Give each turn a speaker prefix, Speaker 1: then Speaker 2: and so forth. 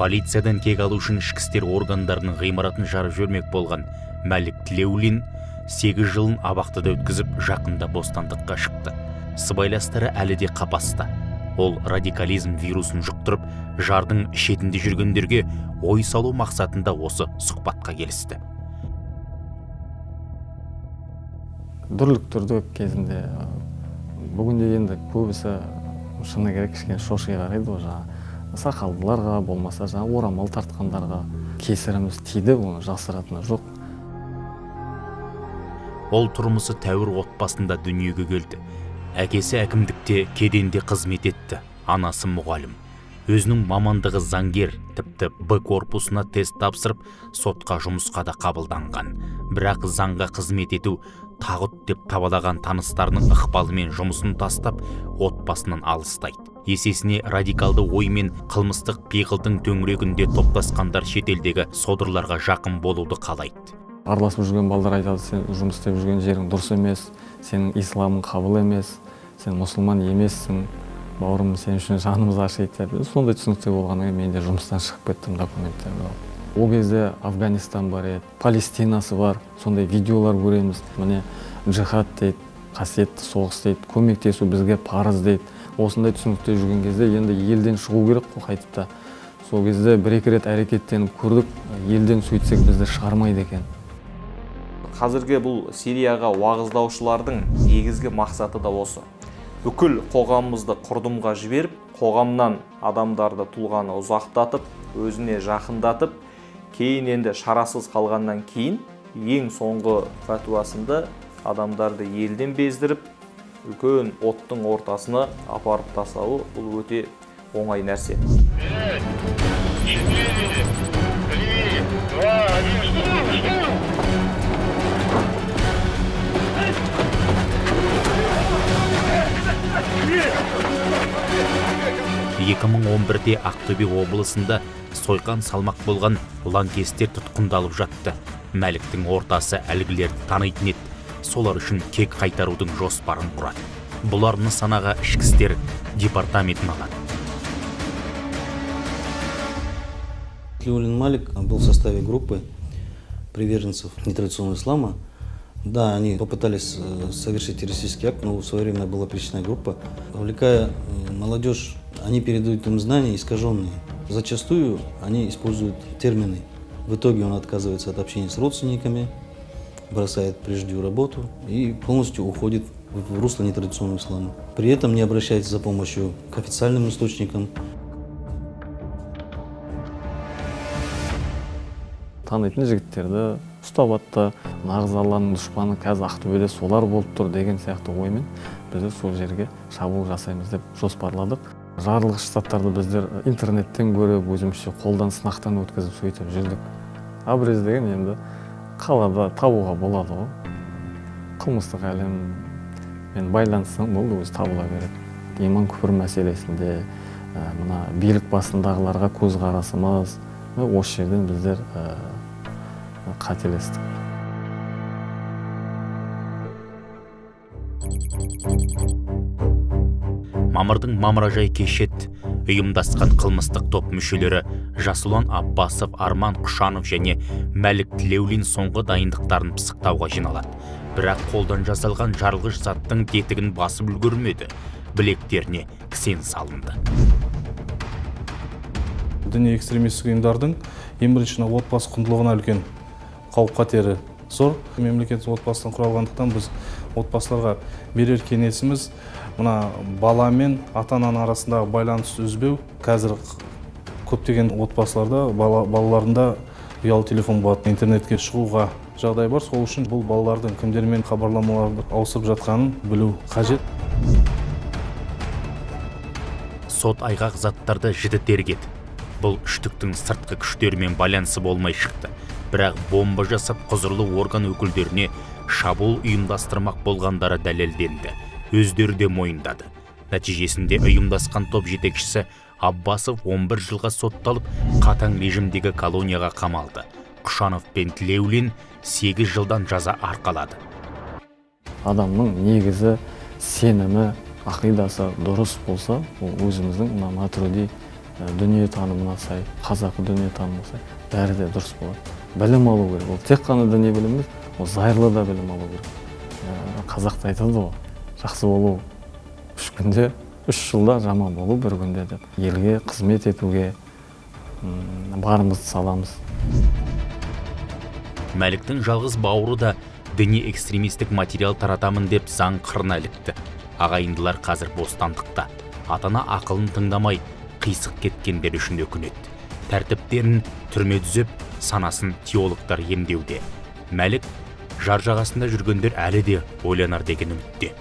Speaker 1: Полициядан кек алу үшін ішкі істер органдарының ғимаратын жарып жібермек болған Мәлік Тілеулин 8 жылын абақтыда өткізіп, жақында бостандыққа шықты. Сыбайластары әлі де қапаста. Ол радикализм вирусын жұқтырып, жардың шетінде жүргендерге ой салу мақсатында осы сұхбатқа келісті.
Speaker 2: Дүрліктірдік кезінде. Бүгінде енді көбісі, шыны керек, кішкене шоши қарайды ғой жаңағы сақалдыларға, болмаса жаңағы орамал тартқандарға. Кесіріміз тиді, оны жасыратыны жоқ.
Speaker 1: Ол тұрмысы тәуір отбасында дүниеге келді. Әкесі әкімдікте, кеденде қызмет етті, анасы мұғалім. Өзінің мамандығы заңгер, тіпті Б корпусына тест тапсырып, сотқа жұмысқа да қабылданған. Бірақ заңға қызмет ету тағұт деп табалаған таныстарының ықпалымен жұмысын тастап, отбасынан алыстайды. Есесіне радикалды ой мен қылмыстық пиғылдың төңірегінде топтасқандар шетелдегі содырларға жақын болуды қалайды.
Speaker 2: Араласып жүрген балдар айтады: «Сен жұмыс істеп жүрген жерің дұрыс емес, сенің исламың қабыл емес, сен мұсылман емессің, бауырым, сен үшін жанымыз ашиды», — деп. Сондай түсінікте болғаннан кейін мен де жұмыстан шығып кеттім, документтерімді алып. Ол кезде Афганистан бар еді, Палестинасы бар, сондай видеолар көреміз. Міне, джихад дейді, қасиетті соғыс дейді, көмектесу бізге парыз дейді. Осындай түсінікте жүрген кезде енді елден шығу керек қой қайтып та. Сол кезде бір екі рет әрекеттеніп көрдік елден, сөйтсек, бізді шығармайды екен.
Speaker 3: Қазіргі бұл Сирияға уағыздаушылардың негізгі мақсаты да осы: бүкіл қоғамымызды құрдымға жіберіп, қоғамнан адамдарды, тұлғаны ұзақтатып, өзіне жақындатып, кейін енді шарасыз қалғаннан кейін ең соңғы фәтуасында адамдарды елден бездіріп, үлкен оттың ортасына апарып тастауы бұл өте оңай нәрсе.
Speaker 4: 5, 4, 3, 2, 1, штурм, штурм!
Speaker 1: 2011-де Ақтөбе облысында сойқан салмақ болған лаңкестер тұтқындалып жатты. Мәліктің ортасы әлгілерді танитын еді. Солар үшін кек қайтарудың жоспарын құрады. Бұлар нысанаға ішкі істер департаментін алады.
Speaker 5: Тлеулин Малик был в составе группы приверженцев нетрадиционного ислама. Да, они попытались совершить террористический акт, но в свое время была пресечена группа. Вовлекая молодежь, они передают им знания искаженные. Зачастую они используют термины. В итоге он отказывается от общения с родственниками, бросает прежнюю работу и полностью уходит в русло нетрадиционного ислама. При этом не обращается за помощью к официальным источникам.
Speaker 2: Танитын жігіттерді ұстап атты. Нағыз Алланың дұшпаны қазір Ақтөбеде солар болып тұр деген сияқты оймен біздер сол жерге шабуыл жасаймыз деп жоспарладық. Жарылғыш заттарды біздер интернеттен көріп, өзімізше қолдан сынақтан өткізіп, сөйтіп жүрдік. Обрез деген енді қалада табуға болады ғой, қылмыстық әлеммен байланыссаң болды, өзі табыла береді. Иман, күпір мәселесінде мына билік басындағыларға көзқарасымыз, осы жерден біздер қателестік.
Speaker 1: Мамырдың мамыражай кеші еді. Ұйымдасқан қылмыстық топ мүшелері Жасұлан Аббасов, Арман Құшанов және Мәлік Тілеулин соңғы дайындықтарын пысықтауға жиналады. Бірақ қолдан жасалған жарылғыш заттың тетігін басып үлгермеді, білектеріне кісен салынды.
Speaker 6: Діни экстремистік ұйымдардың ең бірінші мына отбасы құндылығына үлкен қауіп қатері зор. Мемлекет отбасыдан құралғандықтан, біз отбасыларға берер кеңесіміз: мына бала мен ата ананың арасындағы байланысты үзбеу. Қазір көптеген отбасыларда балаларында ұялы телефон болады, интернетке шығуға жағдай бар. Сол үшін бұл балалардың кімдермен хабарламаларды ауыстырып жатқанын білу қажет.
Speaker 1: Сот айғақ заттарды жіті тергеді. Бұл үштіктің сыртқы күштермен байланысы болмай шықты. Бірақ бомба жасап, құзырлы орган өкілдеріне шабуыл ұйымдастырмақ болғандары дәлелденді, өздері де мойындады. Нәтижесінде ұйымдасқан топ жетекшісі Аббасов 11 жылға сотталып, қатаң режимдегі колонияға қамалды. Құшанов пен Тілеулин 8 жылдан жаза арқалады.
Speaker 2: Адамның негізі, сенімі, ақидасы дұрыс болса, ол өзіміздің мына Матуруди Дүниетанымына сай, қазақы дүниетанымына сай, бәрі де дұрыс болады. Білім алу керек. Ол тек қана діни білім емес, ол зайырлы да білім алу керек. Қазақта айтады ғой: жақсы болу 3 күнде, 3 жылда, жаман болу бір күнде деп. Елге қызмет етуге барымызды саламыз.
Speaker 1: Мәліктің жалғыз бауыры да діни экстремистік материал таратамын деп заң қырына ілікті. Ағайындылар қазір бостандықта. Ата-ана ақылын тыңдамай қисық кеткендер үшін өкінеді. Тәртіптерін түрме түзеп, санасын теологтар емдеуде. Мәлік жар жағасында жүргендер әлі де ойланар деген үмітте.